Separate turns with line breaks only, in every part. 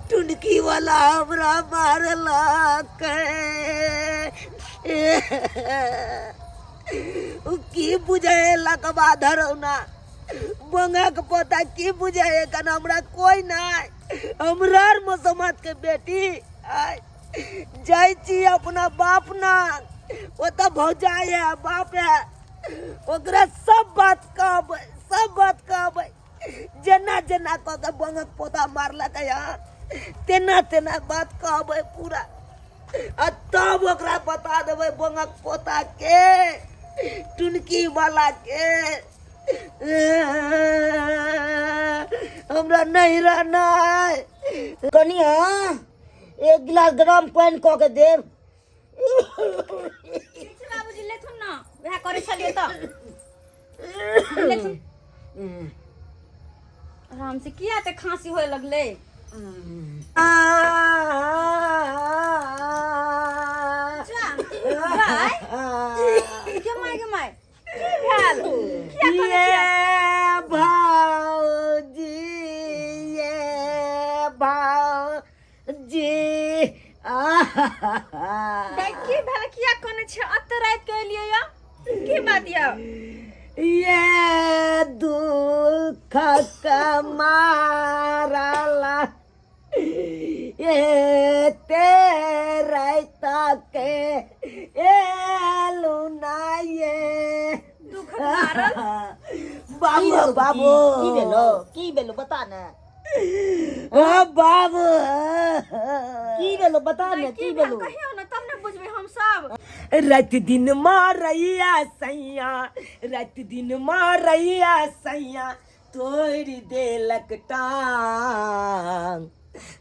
टुनकी वाला हमरा मारलक। उ की बुझे लकबा धरौना बंगाक पोता, की बुझे कन हमरा कोई नहीं, हमरा आर मसमात के बेटी आय जाइ छी अपना बाप ना, ओतऽ भौजाई है बाप है, ओकरा सब बात कहबै, सब बात कहबै। जेना जेना कऽ के बंगक पोता मारलक यहाँ तेना तेना बात कहबै पूरा, आ तब ओकरा बता देबै बंगक पोता के, टुनकी वाला के। हमरा नहीं रहना है।
कनिया, एक गिलास गरम पानि कऽ के देब।
ठीक छै बाबूजी, लेथुन ना, वएह करै छलियै तऽ लेथुन आराम से। किया ते खांसी होए लगलै? जा भाई, गे माय, गे माय, की भेल? किया कनै
ये
छियै?
भौजी, ये भौजी।
दाइ, की भेल? किया कनै छियै? एते राति के एलियै या, की बात या?
ये दुख मारला ये तेरे के एलू ना ये
दुखक मारल।
बाबू, बाबू।
की भेलो? की भेलो, बता ने।
ओ बाबू।
की भेलो, बता ने।
दाइ,
की
की भेल?
भेलो?
कहियौ ने, तब ने बुझबै हम सब।
राति दिन मारैया सैया, राति दिन मारैया सैया, तोड़ि देलक टांग।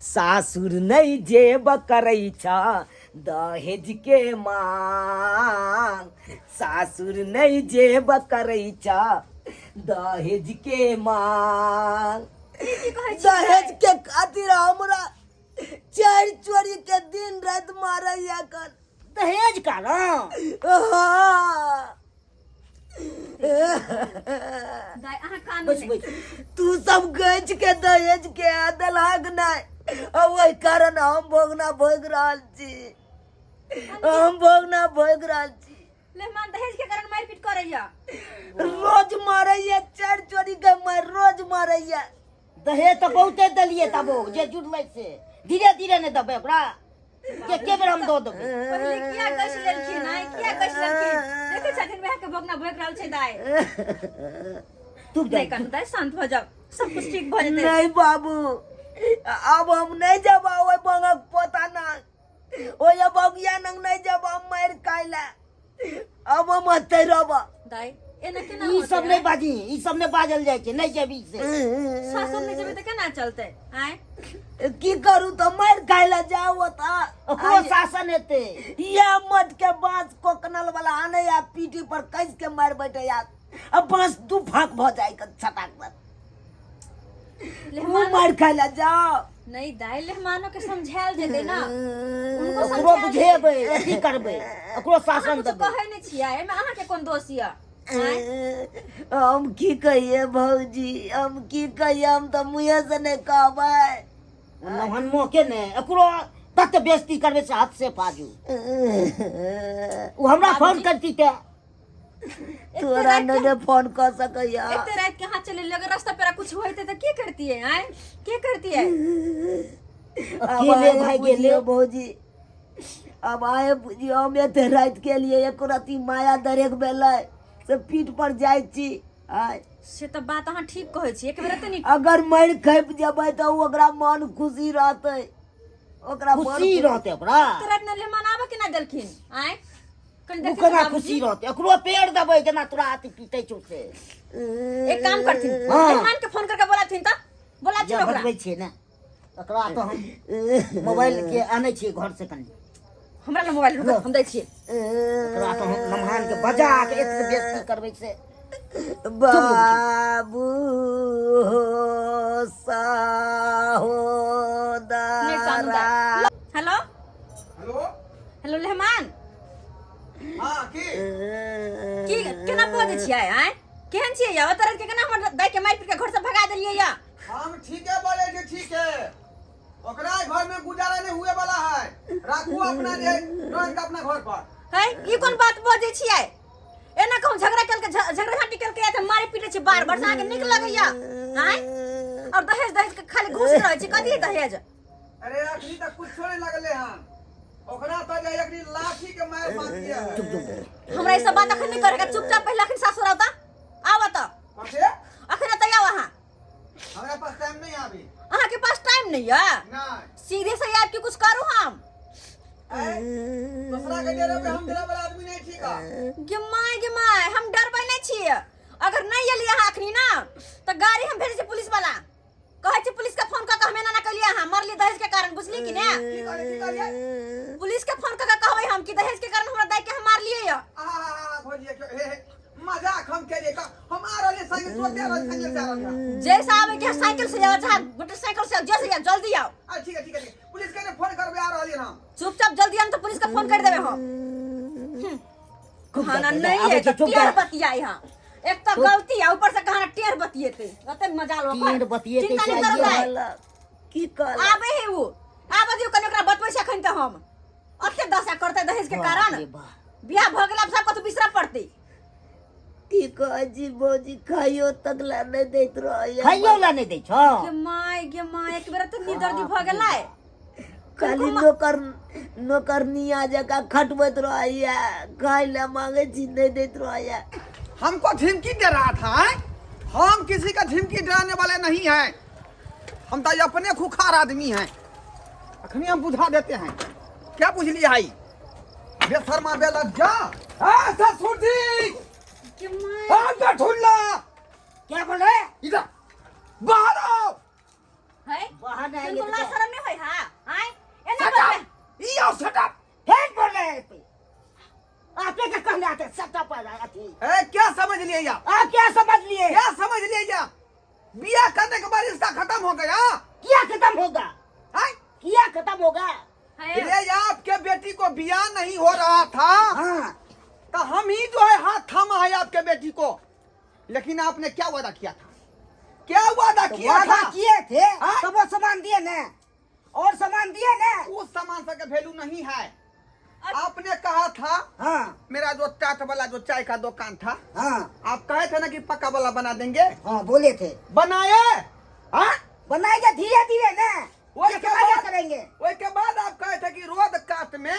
सासुर नहि जेब करै छ दहेज के मांग, सासुर नहि जेब करै छ दहेज के मांग।
की कहै छियै?
दहेज के खातिर हमरा चारि चोरी के दिन राति मारैया कन।
दहेज कारण?
हाँ।
दाइ, अहाँ कानू
बैस
नहि।
बैस।
तू सब गछ के दहेज के देलहक नहि, आ ओहि कारण हम भोगना भोग रहल छी, हम भोगना भोग रहल छी।
मेहमान दहेज के कारण मारपीट करैया?
रोज मारैया, चारि चोरी के मार रोज मारैया।
दहेज तऽ बहुते देलियै, तबो जे जुड़लै से धीरे धीरे ने देबै ओकरा के, के बेर हम दऽ देबै?
पहिले किया कस लेलखिन आइ? किया कस लेलखिन? देखै छथिन, वएह के भोगना भोग रहल छै दाइ।
तू
नहि कानू दाइ, शांत भऽ जाउ, सब कुछ ठीक भऽ जेतै।
नहीं बाबू, अब हम नहीं जब ओहि बंगक पोता ना, ओहि बगिया नंग नहीं जब हम मारि खाइला, अब हम एतै रहब।
दाइ, एना केना
ई
होतै
सब नहि
आँय?
बाजी, ई सब नहि बाजल जाइ छै। नहि जेबी से?
सासुर नहि जेबै तऽ केना चलतै आँय?
की करू तऽ मारि खाइला जाउ ओतऽ।
ओकरो शासन हेतै।
या मठ के बांस कोकनल वाला आने या पीठी पर कस के मारि बैठे या, आ बांस दू फांक भऽ जाय के छटाक पर।
लेहमान
मारि खाइला जाओ।
नहीं दाइ, लेहमानो के समझायल जेतै ना, उनको
ओकरो
समझायल
बुझेबै,
जेतै।
अथी करबै, ओकरो
अहाँ
शासन
कुछो
देबै।
कहै नहि छियै, एहिमे अहाँके कोन दोष यऽ आँय?
हम की कहिए भौजी, हम की कहिए? हम तऽ मुँहे से नहि कहबै।
नहनमो के ने एकरो तत बेइज्जती करबै से हद से फाजू। ओ हमरा फोन करती तऽ
तोरा
राति
नहि ने फोन कऽ सकैया।
एते राति के अहाँ चलि अगर रास्ता पेरा कुछ होइते तऽ की करतियै आँय? की करतियै?
अब
अकेले
आए
भागि गेलै।
बुझियौ भौजी, अब आए बुझियौ, हम एते राति के लिए एको रति माया दरेक भेलै से पीठ पर जाइ छी आय।
से तऽ बात अहाँ ठीक कहै छी, एक बेर एते नीक
अगर मरि खपि जेबै तऽ ओ ओकरा मन खुशी रहतै, ओकरा मन
खुशी रहतै ओकरा।
एते राति ने मेहमान आबऽ केना देलखिन आँय? कनि
ओ
देखियौ
केना
बाबूजी।
खुशी रहतै? ओकरो पेड़ देबै जेना तोरा अथी पीटै छौ से।
एक काम करथिन,
हाँ।
मेहमान के फोन करके बोलाथिन तऽ बोलाथिन
जे
ओकरा।
बजबै छियै ने ओकरा तऽ हम मोबाइल के आनै छियै घर से कनि।
हमरा लग मोबाइल रुकत, हम दै छियै।
ओकरा तऽ हम नमहान के बजा के एक से बेइज्जती करबै से।
बाबू हो
नहि कानू
सहोदरा।
दाइ। हेलो।
हेलो।
हेलो मेहमान।
हाँ, की?
की केना बजै छियै आँय? केहन छियै या? ओतऽ राति के केना हमर दाइ के मारि पीट के घर से भगा देलियै या?
हम ठीके बोले छी, ठीक है। ओकरा अपना जे रोज के अपना घर पर।
है ई कोन बात बजै छियै? एना कहूँ झगड़ा केलकै, झगड़ा झांटी केलकै तऽ मारे पीटे छै बार बार, से अहाँके नीक लगैया? आँय, और दहेज दहेज के खाली घुस रहै छै, कथी दहेज?
अरे अखनी तक कुछो नहीं लगले हन, ओकरा तो जे अखनी लाठी के मार बाकी है।
हमरा ई सब बात अखन नहीं करे के, चुपचाप पहिले अखन सासुर आवता, आवा तऽ।
कथी?
अखन एतऽ आउ अहाँ।
हमरा पास टाइम नहीं आबी।
अहाँ के पास टाइम नहीं है?
नहीं।
सीधे से आबि के कुछ करू हम।
दूसरा के डेरे पे हम डरे वाला आदमी नहीं, ठीक है?
गे my, गे my, हम डरबै नहीं छियै। अगर नहीं एलियै अहाँ अखनी ना तऽ गाड़ी हम भेजै छी पुलिस वाला, कहै छी पुलिस के फोन कऽ के हम एना ना केलियै, अहाँ मरली दहेज के कारण, बुझली कि ने?
की कहलियै, की कहलियै?
पुलिस के फोन कऽ के कहबै हम कि दहेज के कारण हमरा दाई के हम मारलियै यऽ।
आहा, भौजी, हे हे, मजाक हम केलियै, हम आ रहलियै संगे, तुरंते आ रहलियै, संगे से आ रहलियै।
जैसे आबै के साइकिल से जाओ चाहे मोटरसाइकिल से जाओ, जैसे जाओ जल्दी आओ।
आ ठीक है, ठीक है, ठीक है। पुलिस के ने फोन करबै, आ रहलियै हम।
चुपचाप जल्दी आम तो पुलिस के फोन कर देबै हम।
खूब
खाना
जाते
नहीं
आबै
है
छै,
तो
चुप
टेढ़
कर।
बतियाई हां, एक तो गलती है ऊपर से कहाना टेढ़ बतियेते, कते मजा लो।
टेढ़ बतियेतै
चिंता
से
नहीं करू
आइए।
दाइ।
की कहलक?
आबे है उ, आबे दियौ कनि, ओकरा बतबै छै अखन तऽ हम अते दशा करते दहेज के
बाप
कारण।
रे बाप।
बियाह भऽ गेल, आब सब कतौ बिसरऽ पड़तै।
की कहै छी भौजी, खाइयो तक ला नहीं दैत रहैया।
खाइयो ला नहीं दै छौ?
गे my, गे my, एक बेर तऽ नीदर्दी भऽ गेलै।
खाली नौकर नौकरनिया जकाँ खटबैत रहैया, खाइ ला मांगे छी नहीं दैत रहैया।
हमको धमकी दे रहा था, हैं? हम किसी का धमकी डराने वाले नहीं हैं, हम तो अपने खुखार आदमी हैं। अखनी हम बुझा देते हैं। क्या बुझ लिया है बेशर्मा बेलज्जा? आ ससुर जी,
गे my.
आ बैठुल्ला।
क्या बोल रहे?
इधर बाहर आओ।
है
बाहर नहीं आएंगे
तुमको
तो
लाज
क्या?
शर्म नहीं होई? हां, आय एना
शट
बजबै।
अप, ई आओ, शट अप।
फेर बोल रहे हैं पे। आपे का कहने आते सट्टा पर अथी।
ए क्या समझ लिए आप?
आप क्या समझ लिए?
क्या समझ लिए आप? बियाह करने के बाद रिश्ता खत्म हो गया?
क्या खत्म होगा?
हैं?
क्या खत्म होगा?
है।
रे आपके बेटी को बियाह नहीं हो रहा था।
हाँ।
तो हम ही जो है हाथ थामा है आपके बेटी को, लेकिन आपने क्या वादा किया था? क्या वादा
तो
किया
वादा
था?
किए थे।
हाँ?
तो वो सामान दिए ना, और सामान दिए ना।
उस सामान का वैल्यू नहीं है। आपने कहा था।
हाँ।
मेरा जो टाट वाला जो चाय का दुकान था।
हाँ।
आप कहे थे ना कि पक्का वाला बना देंगे।
हाँ, बोले थे।
बनाए? हाँ?
बनाएंगे धीरे धीरे ना।
वही
ये
के
क्या
बाद
करेंगे?
वही के बाद आप कहे थे कि रोड काट में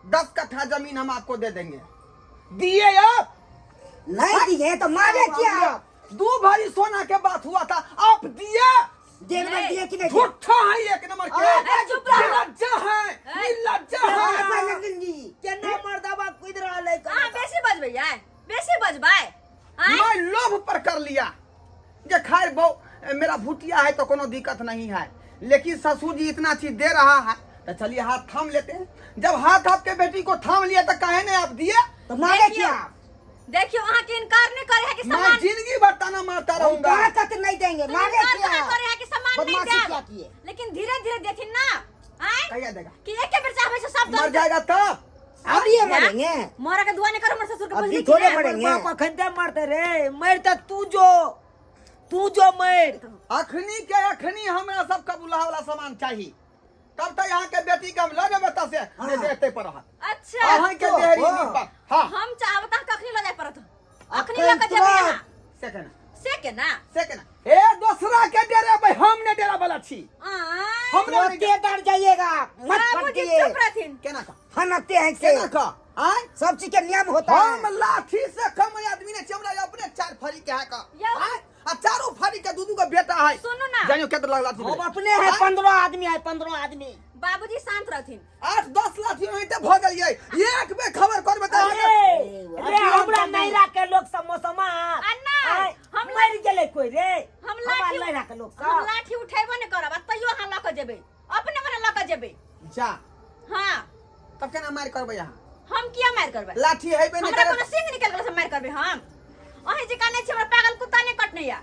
10 कट्ठा जमीन हम आपको दे देंगे, दिए आप?
नहीं दिए तो मारे क्या आप?
2 भारी सोना के बात हुआ था, आप दिए?
डेढ़ बार दिए कि नहीं?
झूठा है एक नंबर के।
अरे चुप रहो।
निर्लज्जा है, निर्लज्जा है।
केना मर्दबा कूद रहल है?
अहाँ बेसी बजबै यै, बेसी बजबै? आँय?
मैं लोभ पर कर लिया जे खैर बहु मेरा भुटिया है तो कोनो दिक्कत नहीं है, लेकिन ससुर जी इतना चीज दे रहा है तो चलिए हाथ थाम लेते हैं। जब हाथ आपके बेटी को थाम लिया तो काहे नहीं आप दिए?
तो मारे
देखियो।
क्या आप?
देखियो, अहाँ के इनकार नहीं करे है कि
मैं
सामान
जिंदगी भर ताना मारता
हम
रहूंगा।
कहाँ तक नहीं देंगे,
तो
मारे
इनकार
क्या
कहाँ
आप?
करे है कि सामान नहीं
बदमाशी
देब?
क्या किए?
लेकिन धीरे धीरे देथिन ना। आँय?
कहिया देगा?
कि एक बेर चाहबै से सब
मर
दऽ
जाएगा तब।
अब ये मरेंगे।
मरे के दुआ नहीं करो हमर ससुर के,
अभी
बुझली कि
थोड़े
ने?
मरेंगे।
बाप अखन ते मरते रे, मर त तू जो, तू जो मर।
अखनी के अखनी हमरा सब कबूला वाला सामान चाहिए, तब तो यहाँ के बेटी के हम लऽ जेबै तब से
हाँ।
नहीं देखते पर रहत।
अच्छा।
अहाँ के
तो,
देहरी
हाँ।
नीपत। हाँ।
हम चाहब त कखनी लऽ जाय पड़त? अखनी
अखन
लऽ के जेबै
तुरंत।
अहाँ।
से केना?
से केना?
से केना? ए दोसरा के डेरे हम ने डेरा वाला छी।
आँय।
हम ने
तुरंते डर जाइएगा, मत
बाबूजी
फटकिए।
चुप रहथिन।
केना का?
फनकते हैं से।
केना का? आँय?
सब चीज के नियम होता है।
हम लाठी से कम आदमी ने हमरा अपने 4 फरी के है का।
यौ।
आँय? आ चारू फरी के दू-दू गो बेटा है।
सुनू ना।
जानियो केते लाठी
हम
भेलै।
अपने है
आँय?
15 आदमी है, 15 आदमी।
बाबूजी शांत रहथिन।
8-10 लाठी होइते भऽ गेलियै। एक बेर खबर करबै तऽ अहाँके
अरे, रे हमरा नैरा के लोग सब मौसमा।
आ नहि,
आँय,
हम
मरि गेलै कोइ रे।
हम
हमरा
लाठी
नैरा के लोग
हम
सब।
लाठी उठेबो नहि करब, आ तैयो अहाँ लऽ कऽ जेबै, अपने मने लऽ कऽ जेबै।
जा।
हाँ।
तब केना मारि करबै अहाँ?
हम किया मारि करबै?
लाठी हेबे नहि
हमरा
करत।
कोनो सिंह निकलि गेल से मारि करबै हम? अहीं जेकाँ नहि छी, हमरा पागल कुत्ता नहि कटने यऽ।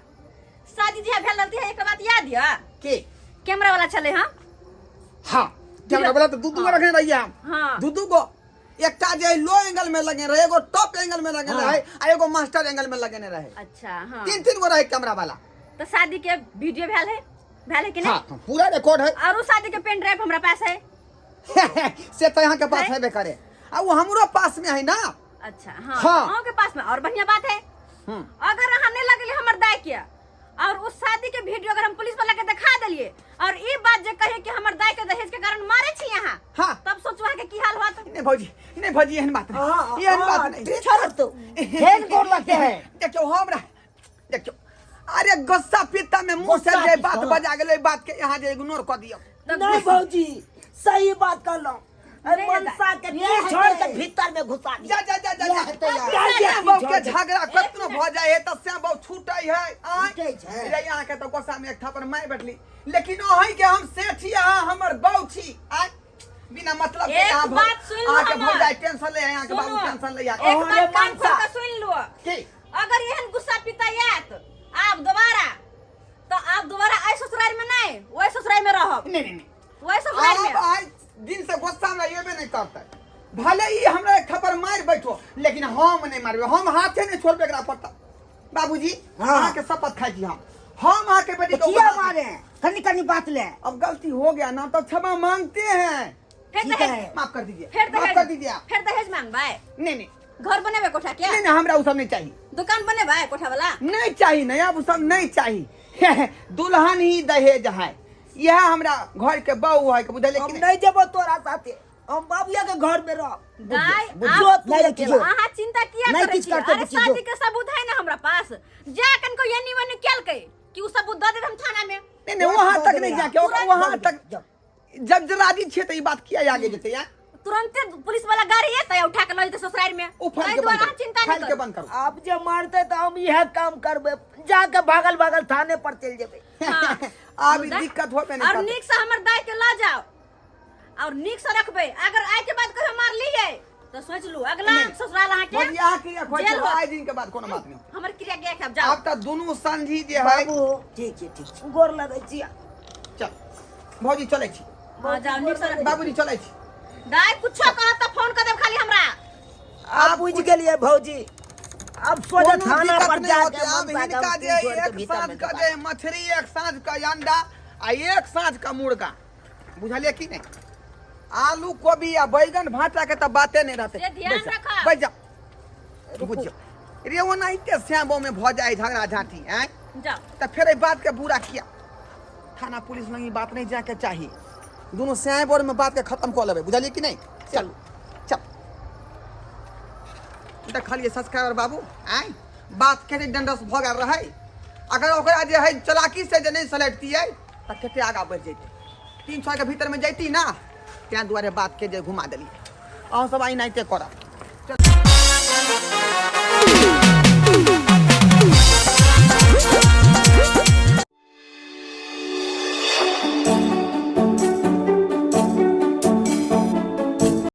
शादी जहिया भेल रहल तहिया एक बात याद यऽ?
की?
कैमरा वाला छलै हँ?
हाँ, कैमरा वाला तऽ दू-दू गो रखने रहियै हम।
हाँ।
दू-दू गो। एकटा जे लो एंगल में लगेने रहे, एगो टॉप एंगल में लगेने
हाँ।
रहे, आ एगो मास्टर एंगल में लगेने रहे।
अच्छा, हाँ।
3-3 गो रहे कैमरा वाला।
तो शादी के वीडियो भेल है? भेल है कि नहीं?
हाँ, हाँ, पूरा रिकॉर्ड है।
और शादी के पेन ड्राइव हमरा पास है।
से तो यहाँ के पास
है?
हेबे करे आ वो हमरो पास में है ना।
अच्छा हाँ,
हाँ।
अहूँ के पास में और बढ़िया बात है। अगर अहाँ नहीं लगेली हमर दाई के और उस शादी के वीडियो अगर हम पुलिस वाला के दिखा देलिए और ई बात जे कहे कि हमर दाई के दहेज के कारण मारे छी यहाँ,
हाँ।
तब सोचू अहाँ के की हाल होत।
नहीं भौजी, नहीं भौजी, एहन बात नहीं, एहन बात नहीं।
ठीक छोड़ तो फेन गोर लगते हैं।
देखियो हमरा, देखियो अरे गुस्सा पित्ता में मुंह से
गुस्सा
जे
पित्ता।
बात बजा गेलै, बात के यहाँ जे इग्नोर कऽ दियौ।
तब
नहीं भौजी सही बात कहलहुँ, अरे
नहीं
मनसा के
ये
तीर छोड़ के
हेतै।
भीतर में घुसा दिया।
जा जा जा जा
ये
जा।
हेतै यार।
जा, जा,
श्याम बाबू के
जा।
झगड़ा कतनो भऽ जाइ है तऽ श्याम बाबू छूटै है। आँय?
छूटै छै।
रे यहाँ के तऽ गुस्सा में एक थप्पड़ मारि बैठली, लेकिन ओहि के हम सेठ छी, अहाँ हमर बहू छी। आँय? बिना मतलब के
एक
अहाँ
बात सुनि लू
अहाँके
हमर।
भौजाइ टेंशन ले, अहाँके बाबू
सुनू।
टेंशन ले।
एक
अरे
बात कान
मनसा।
खोल के सुनि लू।
की?
अगर एहन गुस्सा पिता आयत आब दोबारा तो आप दोबारा एहि ससुराल में नहीं, ओहि ससुराल में रहब।
नहीं, नहीं, नहीं।
ओहि ससुराल में।
आप आज दिन से गुस्सा में एबे नहीं करते, भले ही हमरा एक थप्पड़ मार बैठो, लेकिन हम नहीं मारबे, हम हाथे नहीं छोड़बे एकरा पर। बाबूजी,
हाँ।
अहाँ के शपथ खाइ छी हम अहाँ के बेटी के
किया मारे कनी कनी बात ले।
अब गलती हो गया ना तो क्षमा मांगते हैं।
फिर
ठीक
दहेज
है।
माफ कर दीजिए,
फिर
माफ
दहेज
कर दीजिए आप।
फिर दहेज मांगबै?
नहीं, नहीं।
घर बनेबै कोठा के?
नहीं, नहीं, हमरा उ सब नहीं चाहिए।
दुकान बनेबै कोठा वाला?
नहीं चाहिए, नहीं, अब उ सब नहीं चाहिए। दुल्हन ही दहेज है, यह हमरा घर के बहू है, बुझलिए
हम
कि नहीं?
नहीं जेबो तोरा साथे, हम बाबूया के घर में रहब।
दाई,
बुझियो,
आप-
नहीं
अकेला।
बुझियो।
अहाँ चिंता किया
नहीं
करै
किछु
छी?
करतै,
अरे
बुझियो।
शादी के सबूत है ना हमरा पास, जा कनको एनी ओनी केलकै कि उ सबूत दऽ देब हम थाना में।
नहीं, नहीं, वहाँ तक नहीं जाके,
तुरंत
वहाँ
दऽ
तक
देब।
जब राजी छे तो ई बात किया आगे जेते यार।
तुरंते पुलिस वाला गाड़ी एतै उठा के लऽ जेतै ससुराल में।
उ फाइल
ताहि
के
दुआरे
बंद
अहाँ
करू,
चिंता
फाइल
नहि
के
करू।
बंद करू।
आप जे मारते तो हम यह काम करबे, जाके भागल भागल थाने पर चल जेबे।
हाँ।
आब ई दिक्कत होबे नहीं
और
करतै।
नीक से हमर दाई के लऽ जाओ और नीक से रखबै। अगर आइ के बाद कहियो मार लियै तो सोच लू अगला ससुराल अहाँ के
भौजी, अहाँ क्रिया खोइ
जेल
छी,
होत।
आइ दिन के बाद कोनो बात नहीं।
हमर क्रिया के खाब जाओ।
आब तऽ दुनू संझी जे है।
बाबू, ठीक छै, ठीक छै।
गोर लगै छी।
चल भौजी चलै छी।
हाँ, जाओ नीक से रखबै।
बाबूजी चलै छी।
दाई कुछो कहत तऽ फोन कर देब खाली हमरा।
आप बुझ गेलियै भौजी, अब सोझे
कोनो
थाना
दिक्कत
पर
नहीं
जाके
होतै। आब
मनसा के
हिनका
हम
जे
तीर छोड़ के
एक
भीतर
साँझ
में
के
दबा
जे मछली, एक साँझ के अंडा आ एक साँझ के मुर्गा, बुझलियै कि नहीं? आलू कोबी आ बैगन भाटा के तऽ बाते नहीं रहतै।
से ध्यान
बैस जा,
रखब।
बैस जा, बुझियौ रे, ओनाहिते श्यामो में भऽ जाइ झगड़ा झाँटी। आँय
जाओ
तऽ फेर एहि बात के बुरा किया? थाना पुलिस लग ई बात नहीं जाके चाही, दुनू श्याम बोर में बात के खत्म कऽ लेबै, बुझलियै कि नहीं? चलू चल। देखलियै सब्सक्राइबर बाबू, आँय बात के डंडस भऽ गेल रहै। अगर ओकरा जे है चलाकी से जे नहीं सलटतियै तऽ कते आगाँ बढ़ि जैतै, 300 के भीतर में जैती ना। तें दुआरे बात के जे घुमा देलियै। अहाँ सब एनाहिते करब।